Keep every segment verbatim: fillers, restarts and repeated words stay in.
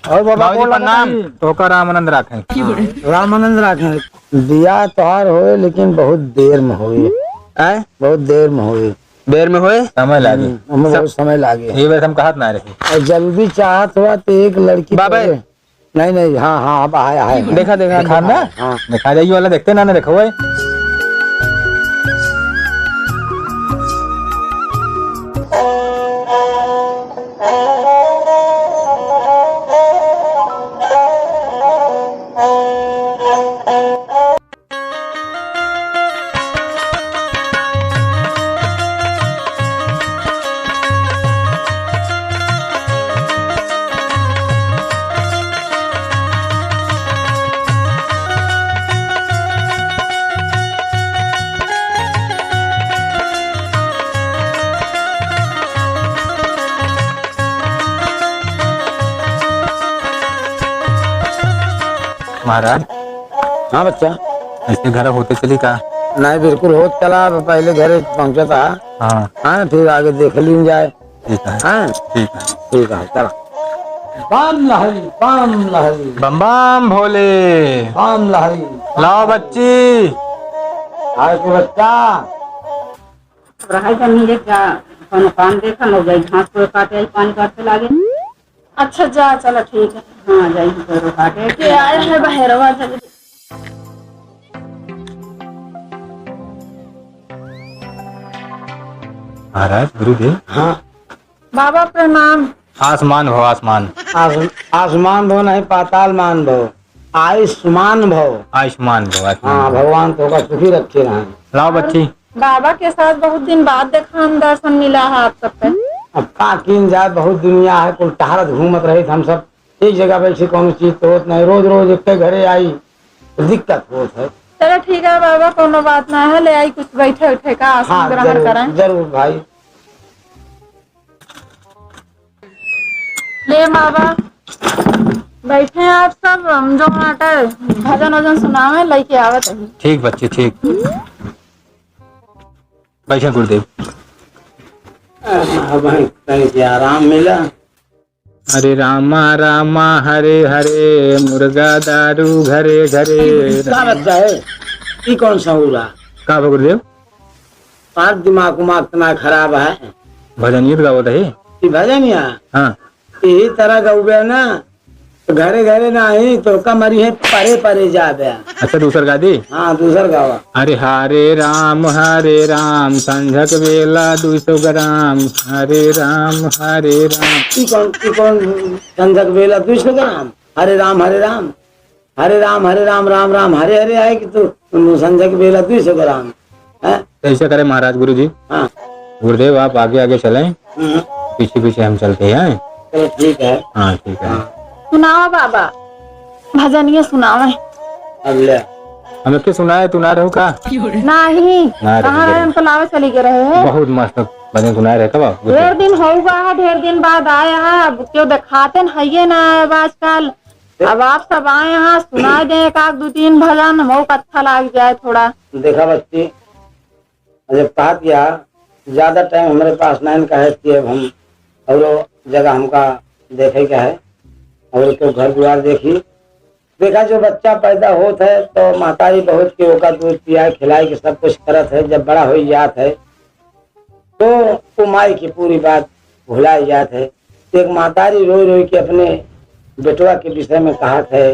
और बाबा बाबूजी, गोड़ लगा प्रणाम। तानी। तोहका रामानंद राखे। रामानंद राखे। बियाह तोहार होए, लेकिन बहुत देर में होए। आय? बहुत देर में होए। देर में होए? समय लागे। हम्म, हमें सब बहुत समय लागे। ये बात हम कहत ना रहे। और जल्दी चाहत हुआ तो एक लड़की बाबा। पहले नहीं, नहीं, हाँ, हाँ, अब आए, आए, आए। देखा, देखा, देखा देखा ना? हाँ। देखा जाइए वाला देखते ना, ना देखो, ओए। महाराज। हाँ बच्चा। ऐसे घर होते चली का? नहीं, बिल्कुल होत चला, अब पहले घरे पहुँचा था। हाँ। हाँ, फिर आगे देख लीन जाए। ठीक है। हाँ? ठीक है। ठीक है, चला। बम लहरी, बम लहरी। बम बम भोले। बम लहरी। लाओ बच्ची। आए के बच्चा। रहा जमीन एक जा, कोनो काम देखा, लोग गई घास को काटे आई, पानी काटते लागे। अच्छा जा, चला ठीक है। हाँ, जाई हम तोरो काटे। के आए है बहेरवा जल्दी। महाराज, गुरुदेव। हाँ। बाबा प्रणाम। आसमान भव, आसमान। आस-, आसमान भव नहीं, पाताल मान भव। आयुष्मान भव। आयुष्मान भव, आयुष्मान हाँ, भव। भगवान तोहका सुखी रखे रहें। लाओ बच्ची। बाबा के साथ बहुत दिन बाद देखान दर्शन मिला है आप सबके। अब का कीन जाए, बहुत दुनिया है, कुल टहरत घूमत रहित, हम सब एक जगह बैठी, कौनो चीज तो होत नहीं, रोज रोज एक घरे आई तो दिक्कत होत है। चलो ठीक है बाबा, कोनो बात ना है, ले आई कुछ बैठे उठे का आसन हाँ, ग्रहण जरूर, करें। जरूर भाई। ले बाबा, बैठे हैं आप सब, हम जो आटे भजन वजन सुनावे, लेके आवत है। ठीक बच्ची, ठीक। बैठे गुरुदेव। अब तनिक आराम मिला। हरे रामा रामा हरे हरे, मुर्गा दारू घरे घरे। का बच्चा है? ई कौन सा हो रहा? का बा गुरुदेव? पार दिमाग उमाग तना खराब है। भजन गीत गावत है? ई भजन या? हाँ। यही तरह गौबे ना, तो घरे घरे नाही, तो का मरी है परे परे जाबे। अच्छा, दूसर गा दी? हाँ, दूसर गावा। अरे हरे राम, हरे राम, संझक बेला दुई सौ ग्राम, हरे राम, हरे राम। ई कौन, ई कौन संझक बेला दुई सौ ग्राम? हरे राम, हरे राम, हरे राम, हरे राम, राम राम, हरे हरे आए कि तू संझक बेला दुई सौ ग्राम, हैं? तो ऐसे करे महाराज गुरु जी। हाँ। गुरुदेव आप आगे आगे चलें, हम्म। पीछे पीछे हम चलते हैं। चलो ठीक है। हाँ, ठीक है। हाँ। सुनाओ बाबा, भजनिया सुनावे। अब ले। हम एक सुनाए, तू ना रहो का? नाही। ना रहो, कहाँ रहे, जरूर। हम तो लावे चली गए रहे हैं। बहुत मस्त भजन सुनाए रहे, कब आओ? ढेर दिन हो गया है, ढेर दिन बाद आया है, अब क्यों दिखाते न है ये ना आए अब आजकल। अब आप सब आए हैं, सुना दें एक आध दो तीन भजन, हमको अच्छा लग जाए थोड़ा। देखा बच्ची, जब कहा गया, ज्यादा टाइम हमारे पास नहीं का है कि अब हम और जगह हमका देखे का है और तो घर द्वार देखी। देखा, जो बच्चा पैदा होत है तो महतारी बहुत के ओका दूध पियाए खिलाए के सब कुछ करत है। जब बड़ा हो जात है तो वो माई की पूरी बात भुलाए जात है। एक महतारी रोई रोई के अपने बेटवा के विषय में कहत है,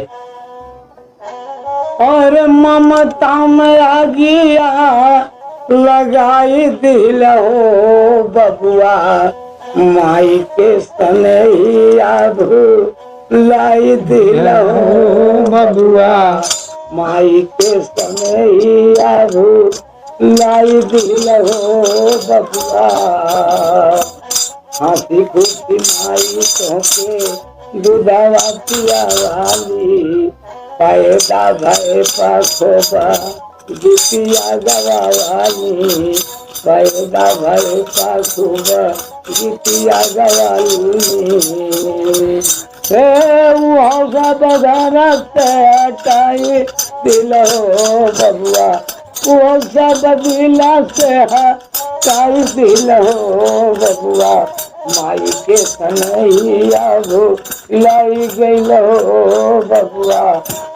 और ममता में आगिया लगाई दिल हो बबुआ, माई के सनेहिया भुलाई दिल हो बबुआ, माई के सनेहिया भुलाई दिल हो बबुआ। हँसी खुशी माई तोहके दूधवा पियावाली, पैदा भए पाखोबा गीतिया गवावाली, पैदा भए पाखोबा गीतिया गवाली। हे उहो सब घर से हटाई दिल हो बबुआ, उहो सब दिल से हटाई दिल हो बबुआ। माई के सनहिया भुलाई गइल हो बबुआ,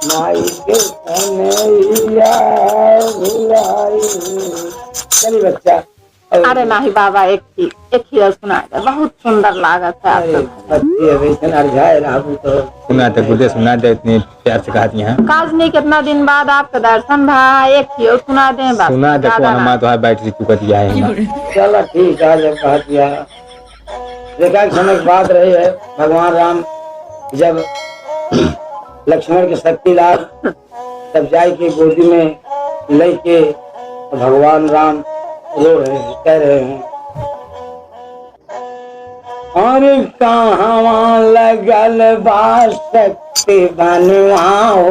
माई के सनहिया भुलाई। चली बच्चा। अरे नाही बाबा, एक ही, एक ही और सुना दे, बहुत सुंदर लागत है आपका अरे, गाना। बच्ची, अब ऐसन अरझाए रहबू तो सुना दे, गुरुदेव, सुना दे, इतने प्यार से कहत यहाँ। काजनी, कितना दिन बाद आपका दर्शन भा, एक ही और सुना दे बस, सुना दे, ज्यादा कौन ना। माँ तो बैटरी चुकत गया है। चलो ठीक है, जब कहत गया। देखा, एक समय की बात रही है, भगवान राम जब लक्ष्मण के शक्ति लाग, तब जाए के गोदी में लेके भगवान राम रो रहे हैं, कह रहे हैं, "अरे कहाँ लगल बा शक्ति बनवा हो,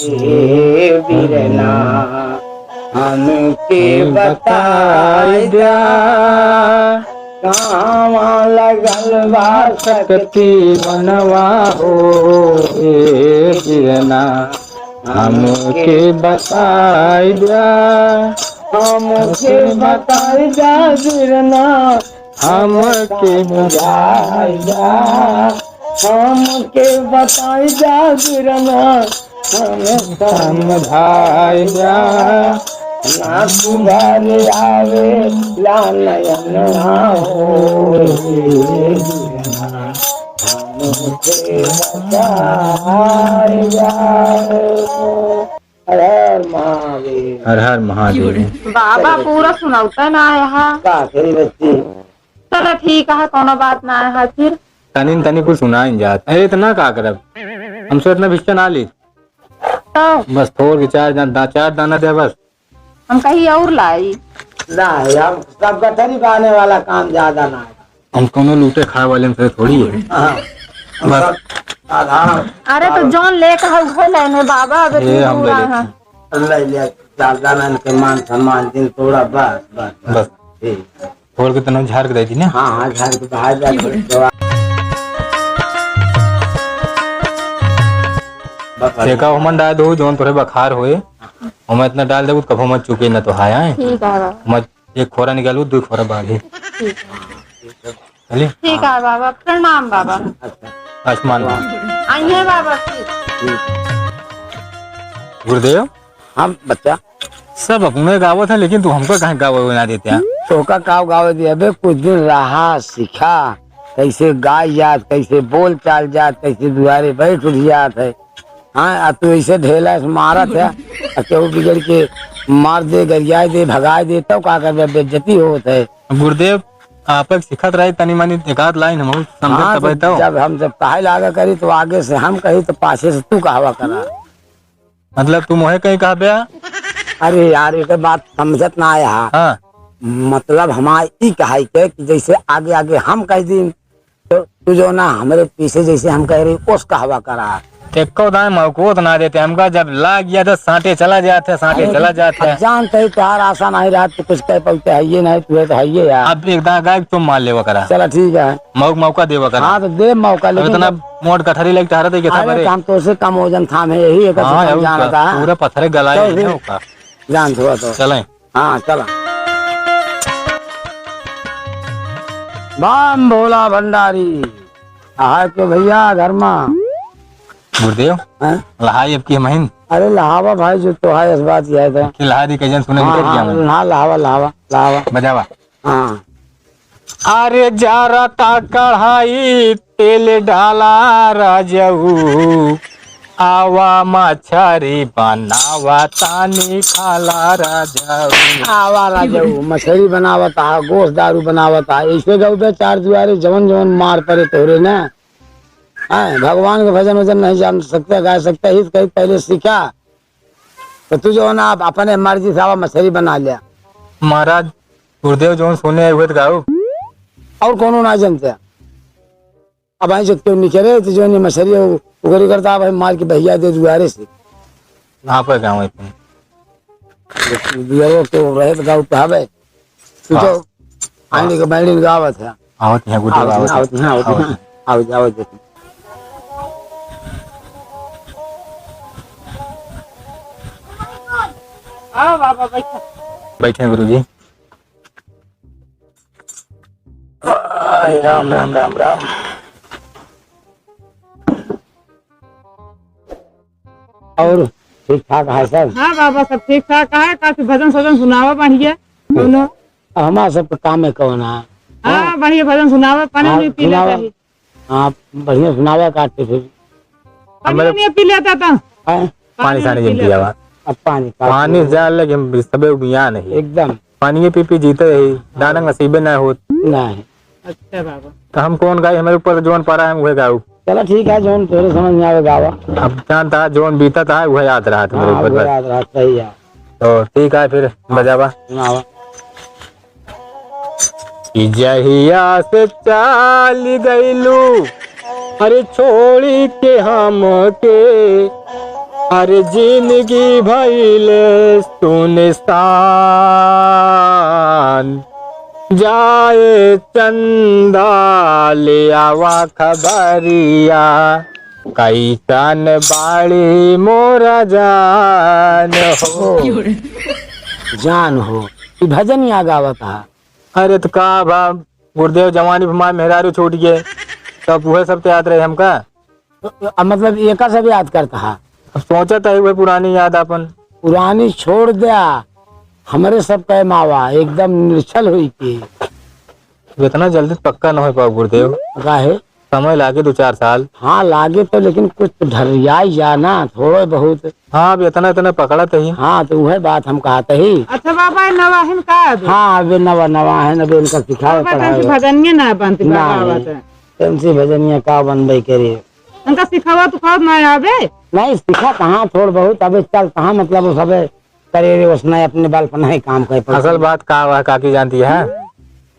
हे बिरना, हमके बताई दा।" कहवा लगल बा शक्ति बनवा हो, ए बिरना, हमके बताई द्या। हमके बताई द्या बिरना, हमके बुझाई द्या। हमके बताई द्या बिरना, हम समझाई जा, ना सुधार आवे ला नयन ना हो। हमके बताई जा। हर हर महादेव। हर हर महादेव। बाबा पूरा सुनौता ना आया है। का करी बच्ची? चलो ठीक है, कोनो बात ना है फिर। तनी न तनी कुछ सुनाइन जात। अरे इतना का करब? हमसे इतना भिक्षा ना ली। तो? बस थोड़ के चार दान-, दा-, चार दाना दे बस। हम कहीं और लाई। ना, हम सब गठरी बाने वाला काम ज्यादा ना है। हम कोनो लूटे खाए वाले में से थोड़ी है। हाँ, हम बस। सब साधारण अरे तो जौन लेके है उहे लेने बाबा, अब ये इतनी हम दूर ले आए लेते हैं। हैं। ले लिया, चार दाना इनके मान सम्मान दिन तोड़ा, बस, बस, बस। बस। ठीक है। थोड़ के तनौ झाड़ के दे दी ना। हाँ, हाँ, झाड़ के बाहर जा, जो बस, देखा, ओमन डाल दो, जौन तोरे बखार होए, ओमन इतना डाल देबू, कभो मत चुके ना तो हाय, आए। ठीक है। मत एक खोरा निकालू, दो खोरा बाढ़े। ठीक है। चलिए। ठीक है बाबा, प्रणाम बाबा। अच्छा। आसमान में। आइए बाबा, ठीक। ठीक। गुरुदेव। हाँ बच्चा। सब अपने गावत है, लेकिन तू हमका काहे गावे ना देते हैं? तोहका का गावे दे? अबे कुछ दिन रहा, सीखा, कैसे गाय जात, कैसे बोल चाल जात, कैसे दुआरे बैठ उठ जात है। हाँ, आ तू ऐसे ढेला से मारत है, आ केहू बिगड़ के मार दे, गरियाए दे, भगाए दे, तब का करबे? बेइज्जती होत है। गुरुदेव, आप एक सिखत रही, तनी मनी एक आध लाइन हमहू समझे हाँ, तबे तो तो। जब हम जब कहे लागा करी, तो आगे से हम कही, तो पाछे से तू कहवा करा। मतलब, तू मोहे कहीं कहबे? अरे यार, एक बात समझत ना आया। हाँ। मतलब, हमार ई कहाई के कि जैसे आगे आगे हम कह दी, तो तू जो ना हमरे पीछे जैसे हम कह रही, ओस कहवा करा। एको दाएं मौको तो ना देते हमका, जब लाग गया तो साटे चला जाते, साटे अरे, चला जाते। अब जानते ही तोहार आशा नहीं रहा, तो कुछ कह पाते है, ये नहीं, तू है तो है ये यार। अब एक दाएं गाय तुम मार लेवा करा। चला ठीक है। मौक-, मौका देवा करा। हाँ, तो दे मौका, अब लेकिन इतना मोट गठरी लेके टहरत है, कैसा अरे, करे? तो हम तो उससे कम वजन थाम है, यही एक हाँ, हम यार, जानता है। पूरा पत्थर गलाए तो है फिर ना ओका। जानत हुआ तो। चलें। हाँ, चला। बम भोला भंडारी। आहा तो भैया घर मा। गुरुदेव, हैं? लहाई अब की हमहिन। अरे लहावा भाई, जो तो है, इस बात यह है। कि लहाई कैसन सुने हाँ, निकल गया हाँ, मैं। हाँ, लहावा, लहावा, लहावा। बजावा। हाँ। अरे जारता कढ़ाई, तेल डाला राजऊ, आवा मछरी बनावा तानी खाला राजऊ। आवा राजऊ, मछरी बनावत हा, गोश्त दारू बनावत हा, ऐसे गऊ बे चार दुआरे जवन जवन मार पड़े तोहरे ना। हैं, भगवान के भजन वजन नहीं जान सकते, गा सकते, हित कहीं पहले सीखा। तो तू जो है ना, आप अपने मर्जी से आवा, मछली बना लिया। महाराज, गुरुदेव जौन सुने, उहे तो गाओ। और कोनो ना जानते। अब आई जो क्यों निकले, तो जो नहीं मछली हो, उगरी करता, अब मार के भैया दे दुआरे से। कहाँ पर गाँव है तुम? दुआरे तो रहे तो गाँव पे हवे। तू हाँ। तो आने के बैठे गावत है। आवत है, गुरुदेव, आवत है, आवत है। आवत है, आवत है, आवत है। आओ बाबा, बैठो। बैठे गुरुजी। अरे राम, राम, राम, राम। और ठीक ठाक है सब? हाँ बाबा, सब ठीक ठाक है। काफी भजन सजन सुनावा बढ़िया, दोनों। अब हमारा सबके काम में कौन है? हाँ, हाँ? बढ़िया भजन सुनावा, पानी हाँ, भी पी लेता सुनावा। है। हाँ, बढ़िया सुनावा काट के फिर। पानी हमारे नहीं पी लेता था। हैं? पानी पानी सानी नहीं जिन पी पिया लेता। बा। अब पानी काट पानी के। जा लगे, हम सबे उबिया नहीं। एकदम। पानी पी पी जीते ही, दानक नसीबे ना होत। नहीं। अच्छा बाबा। तो हम कौन गाई, हमारे ऊपर जौन पड़ा है, हम वही गाऊ। चला ठीक है, जौन तोरे समझ में आवे गावा। अब जानता है, जौन बीतत है, वह याद रहत मेरे हाँ, ऊपर वह बस। याद रहत, सही है। तो ठीक है, फिर बजावा। सुनावा। कि जहिया से चाल गइलू, अरे छोड़ी के हमके, अरे जिंदगी भइल सुनसान। जाए चंदा ले आवा खबरिया, कैसन बाड़ी मोरा जान हो। जान हो, ई भजन यहाँ गावत हा। अरे तो का भा गुरुदेव, जवानी में हमार मेहरारू छूट गए, तब वह सब तो याद रहे हमका। अब मतलब एका सब याद करता है। अब सोचत है वह पुरानी याद अपन। पुरानी छोड़ द्या, हमरे सब कहे मावा एकदम निर्छल हुई के। इतना जल्दी पक्का न हो पाओ गुरुदेव। काहे? समय लागे दो चार साल। हाँ, लागे तो, लेकिन कुछ तो ढर्रियाई जा ना, थोड़े बहुत। हाँ, अब इतना, इतना पकड़त ही। हाँ, तो वह बात हम कहत ही। अच्छा बाबा, ये नवाहिन का अबे? हाँ, अबे नवा, नवा है, अबे इनका सिखावे बाबा, पढ़ावे। तैसे भजनिया ना बनती, बाबा नहीं, आवत है। तैसे भजनिया का बनबे करे? इनका सिखावा तो खाओ ना आवे? नहीं, सिखा कहाँ, थोड़ बहुत, अबे चल कहाँ, मतलब वो सबे करे रे, उसने अपने बल पर नहीं काम करे पड़ता। असल बात का हुआ, काकी जानती है,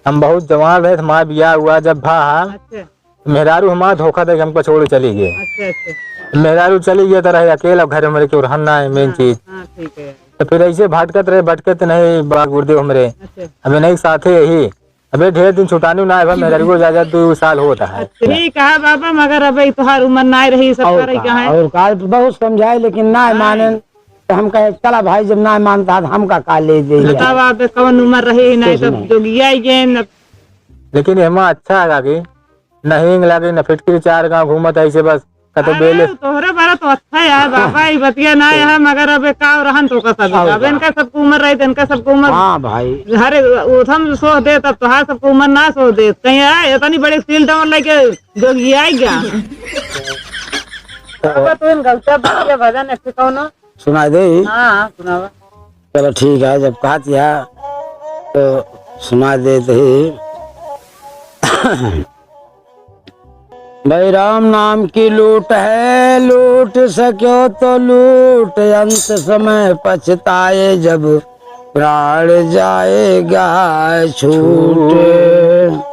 हम बहुत जवान रहे, हमारा बियाह हुआ जब भा, अच्छा। मेहरारू हमारा धोखा दे के हमको छोड़ के चली गई। अच्छा, अच्छा। मेहरारू चली गई तो रहे अकेला, घर में के रहन ना है, मेन हाँ, चीज। हाँ, ठीक है। तो फिर ऐसे भटकत रहे, भटकत नहीं बा गुरुदेव हमरे। अच्छा। अबे नहीं साथे यही, अबे ढेर दिन छुटानी ना है, मेहरारू को ज्यादा दो साल होता है। अच्छा, ठीक है बाबा, मगर अबे तोहार उम्र ना रही, सब और करे का, कहाँ है? और का, बहुत समझाए लेकिन ना हाँ। मानन। तो हम कहे, "चला भाई, जब ना मानता है, तो हमका का ले दे?" बतावा, अबे कौन उम्र रही, नहीं कुछ तो नहीं। जोगिया ही गए न। लेकिन एमा अच्छा है काकी, न हींग लागे, न फिटकिरी, चार गांव घूमत है ऐसे बस, कतो अरे, बेले। तोहरे बारे तो अच्छा है बाबा, ई बतिया ना है, मगर अबे का रहन तो का सब और अब का। इनका सबको उम्र रही, तो इनका सबको उम्र हाँ भाई। हरे उधम सोच दे, तब तोहार सबको उम्र ना सोच दे। कहीं है, इतनी बड़ी सील डाउन लेके जोगिया ही गया। बाबा, तू इन गलतिया बतिया भजन एक ठे कौनो सुना दे। हाँ, हाँ, सुनावा। चलो ठीक है, जब कहत या तो सुना देत ही। भाई राम नाम की लूट है, लूट सक्यो तो लूट, अंत समय पछताए जब प्राण जाएगा छूट।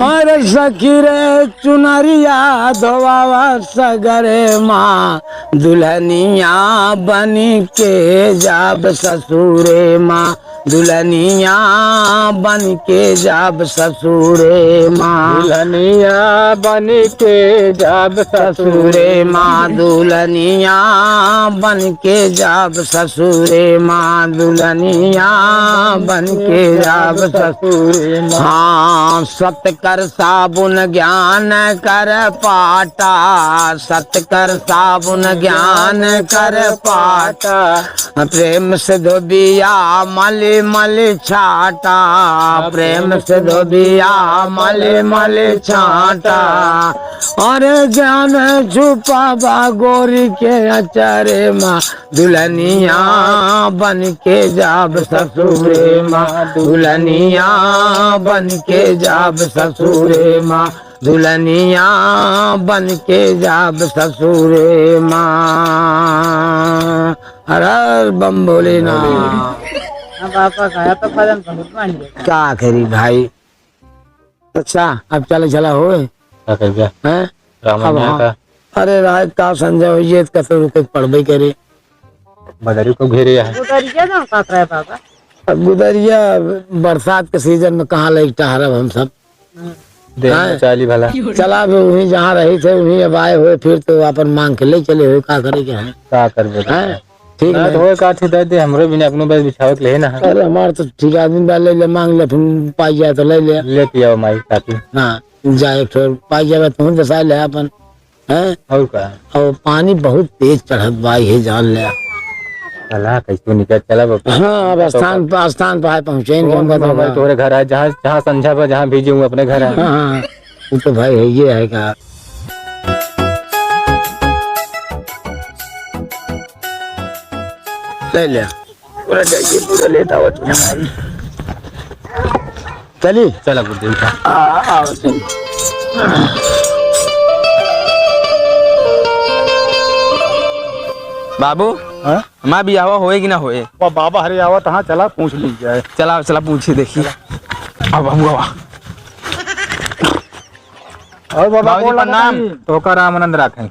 अरे सखी रे चुनरिया धोवावा सगरे माँ, दुल्हनिया बन के जाब ससुरे माँ, दुल्हनिया बन के जाब ससुरे माँ। दुल्हनिया बन के जाब ससुरे माँ, दुल्हनिया बन के जाब ससुरे माँ, दुल्हनिया बन के जाब ससुरे माँ। हाँ, सत कर साबुन ज्ञान कर पाटा, सत कर साबुन ज्ञान कर पाटा। प्रेम से धोबिया मल मल छाटा, प्रेम से धोबिया मल मल छाटा। अरे ज्ञान छुपावा गोरी के अचारे माँ, दुल्हनिया बन के जाब ससुरे माँ, दुल्हनिया बन के जाब ससुरे माँ, दुल्हनिया बन के जाब ससुरे माँ। हर हर बम भोलेनाथ। हाँ बाबा, गाया तो भजन बहुत बढ़िया। का करी भाई? अच्छा, अब चले चला होए। का कर गया? हैं? राम अब न्याय हाँ। का? अरे रात का संजय हो, ये कतो रुके पड़बे करे। बदरी को घेरे है। गुदरिया ना काट रहा है बाबा। अब गुदरिया बरसात के सीजन में कहाँ ले टहरब हम सब? हम्म। देह में हाँ। चाली भला। चला भी वहीं जहाँ रही थे, वहीं अब आए हुए, फिर तो अपन मांग के ले चले हुए, का करे के है? का करबे हाँ? दादा? ठीक ना है। तो का ठीक दे दे, हमरो बिना अपनो बस बिछावे के ले ना। अरे हमार तो ठीक आदमी बा, ले ले, मांग ले, फिर पाई जाए तो ले ले। ले पियाओ माई काकी। हाँ, जाए फिर पाई जाए तो जसा ले अपन, हैं? और का? और पानी बहुत तेज चढ़त बा, ये जान ले। चला कैसे निकल, चला बाबू। हाँ, अब तो स्थान का? पर, स्थान पर है पहुँचे, नहीं कौन हम कहता हूँ, हूँ। तोरे घर है, जहाँ, जहाँ संझा पर, जहाँ भीजे हूँ अपने घर है। हाँ, हाँ। वो तो भाई है, ये है का। ले ले। पूरा जाइए, पूरा लेता हुआ तू हमारी। चली। चला गुरुदेव का। आ, आ, चल। बाबू, हाँ? हमार बियाहवा होए कि ना होए? वो बाबा हरे आवत, हाँ, चला पूछ ली जाए। चला, चला पूछी देखी। चला। अब बाबू, आवा। और बाबा, बाबूजी, बोला प्रणाम। नहीं। तोहका राम आनंद राखे।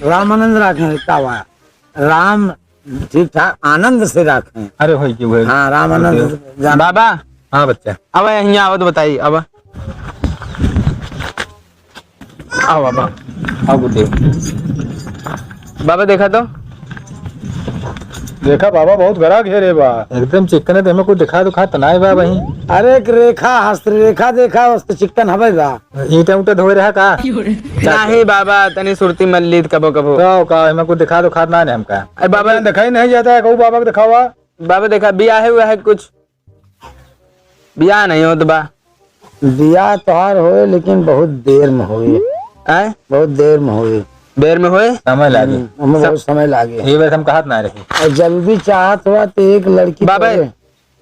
राम आनंद राखे, का हुआ? राम ठीक ठाक आनंद से राखे। अरे, होई के, होई। हाँ, राम आनंद होई के। जान- बाबा। हाँ, बच्चा। अब यहाँ आओ तो बताई, अब। आओ बाबा। आओ गुड्डे। बाबा देखा तो। देखा बाबा, बहुत गरा घेरे बा। एकदम चिक्कन है, तो हमें कुछ दिखा दुखा तो नाय बा वहीं। अरे एक रेखा, हस्तरेखा देखा, उस तो चिक्कन हवे बा। ईंटा उंटा धोए रहा का? नाही बाबा, तनी सुरती मल्लीत कबो कबो। का, का, हमें कुछ दिखा दुखा ना ने हमका। अरे बाबा। दिखाई नहीं जाता है, कहू बाबा को दिखावा। बाबा देखा, बियाह है हुआ है कुछ? बियाह नहीं होत बा। बियाह तोहार होए, लेकिन बहुत देर में होए। आय? बहुत देर में होए। देर में होए? समय लागे। हम्म, हमें सब बहुत समय लागे। ये बात हम कहत ना रही। और जल्दी चाहत हुआ तो एक लड़की बाबा। तोरे।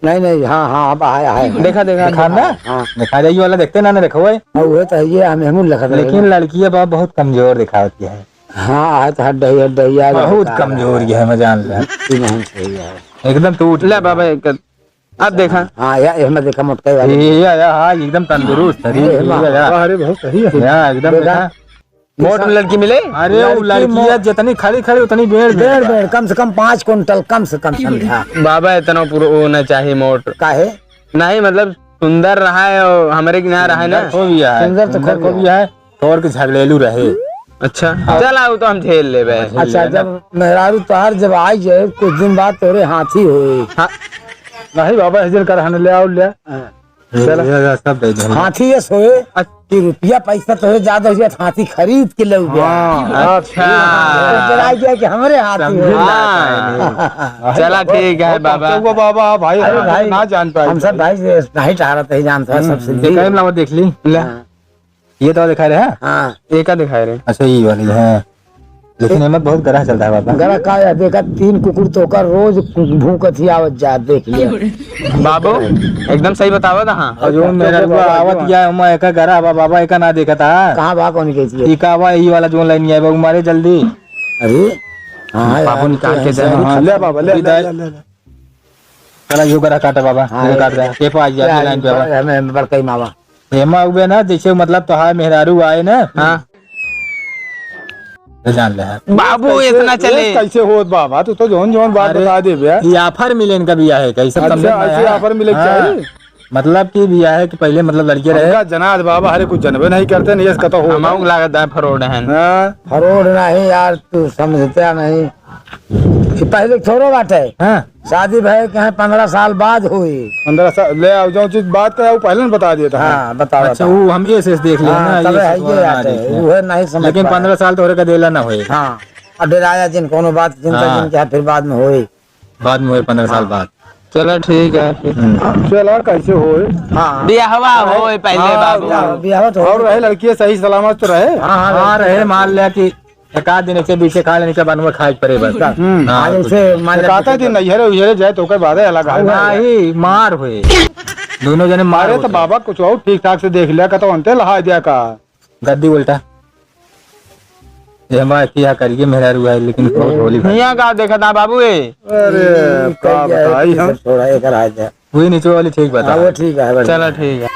नहीं, नहीं, हाँ, हाँ, अब आया है। देखा, देखा, दिखा ना? हाँ। दिखा जाइए वाला देखते ना, ना देखो भाई। हाँ, वो तो है, ये हमें, हम लखत रहे लेकिन ना। लड़की अब बहुत कमजोर दिखावती है। हाँ, है तो हड्डही, हड्डही आ गया बहुत बेकार कमजोर है। ये है, मैं जान रहा। ये नहीं सही है। एकदम टूट ले गया। बाबा, एक अब देखा। हाँ, या, एहमा देखा मोटकाई वाली। ये, या, या, हाँ, एकदम तंदुरुस्त शरीर, ये, ये, या, या। अरे, बहुत सही है। या, एकदम देखा? देखा। मोट में लड़की मिले? अरे, वो लड़की लड़किया मो- जितनी खड़ी खड़ी, उतनी बेड़ बेड़ बेड़। बेड़, कम से कम पाँच कुंटल, कम से कम समझा। बाबा, इतना पुरो होना चाहिए मोट। काहे? नहीं, मतलब, सुंदर रहा है और हमरे किनारे रहा है ना। सुंदर तो खूब सुंदर है। खूब है। तोर के झगड़ेलू रहे। अच्छा, हाँ। चला, वो तो हम झेल लेबे। झेल अच्छा, लेबे ना। जब मेहरारू तोहार जब आई जाए, कुछ दिन बाद तोरे हाथी होए। हाँ। नहीं बाबा, इस दिन कर हन ले आओ, ले। हाँ। चला। ये, ये सब दे दे। हाथी ये सोए अच्छा। कि रुपया पैसा तोरे ज्यादा हो जाए, हाथी खरीद के ले गया। हाँ। अच्छा। तो जरा आई जाए कि हमरे हाथी समझे होए। ना हाँ। पाए। चला, ठीक है बाबा। वो बाबा, भाई, अरे हम भाई, ना जान पाए हम सब भाई। भाई से नहीं टहरत ही जानता है, हम्म, सबसे ये जी। काहे में लावा देख ली? ले। हाँ। ये तो दिखा रहे हैं? हाँ। ये का दिखा रहे? अच्छा, ये वाली है। लेकिन हिम्मत बहुत गरह चलता है बाबा। गरह का है, देखा, तीन कुकुर तो ओकर रोज भूकत ही आवत जात, देख लिया। बाबू, एकदम सही बतावत, हाँ। और जो मेरा रुआ आवत गया, हम एका गरह बा, बाबा, एका ना देखा था। कहाँ बा, कौन के थी? ई का बा, ई वाला जोन लाइन आए बा, मारे जल्दी। अरे, हाँ यार, बाबू निकाल के दे। हाँ, ले बाबा, ले, ले, ले, ले, ले। चला, यो गरह काटा बाबा, हाँ, यो काट दे। ये पे आ गया, line पे आवा। हमें बड़कई मावा। एमा उबे ना, जैसे मतलब तोहार मेहरारू आए ना। हाँ। तो जान ले है। बाबू, कैसे, इतना चले। ये कैसे होत बाबा? तू तो जौन जौन बात अरे, बता दे बे। ये offer मिले इनका बियाह है, कैसे अच्छा, समझ में ऐसे आया? Offer मिले के हाँ। चाहिए? मतलब कि बियाह है कि पहले मतलब लड़के रहे। हमका जनात बाबा, हरे कुछ जनबे नहीं करते, नहीं इसका तो हो। हमाऊ लागत है fraud है। हाँ। Fraud नहीं यार, तू समझते नहीं। कि पहले थोड़ो बात है। हाँ। शादी भय के हैं, पन्द्रह साल बाद हुई। पन्द्रह साल, ले आओ, जो चीज बात करे, वो पहले न बता दिया था। हाँ, बताओ, अच्छा, बताओ। वो हम ऐसे ऐसे देख लें हाँ, ना, तबे ये है, ऐसे ये वाला बात ना है, देख लें। वो है, नहीं समझ लेकिन पाए। पन्द्रह साल तो हो रहा, देला ना होई। हाँ, अब डराया जिन, कोनो बात, चिंता हाँ। जिन के, फिर बाद में होई। बाद में होई, पन्द्रह साल हाँ। बाद। चला, ठीक है फिर। हम्म। चला, कैसे होई? हाँ। बियाहवा हाँ। होई पहले, हाँ, बाबू। बियाह, बियाह तो और होई। रहे, लड़की सही सलामत तो रहे? हाँ, हाँ, हाँ, लड़की रहे, मान लिया कि एक आध दिन ऐसे बीचे खा लेने के बाद में खाए के पड़े बस। हम्म। हाँ, हाँ, कुछ जैसे मान एक आध दिन नैहरे उहरे जाए तो ओकर बादे अलग है। हाँ, ही मार हुए। दोनों जने मार अरे तो होते। बाबा कुछ और ठीक ठाक से देख लिया का तो अंते लहा दिया का। गद्दी उल्टा। ये हमारा किया करिए मेहरारू है, लेकिन बहुत होली भाई। हियाँ का देखा था बाबू ए? अरे, ये का क्या है बताई कि हम? थोड़ा एक रहा जाए। वही नीचे वाली ठीक बता। हाँ, वो ठीक है, बढ़िया। चला ठीक है।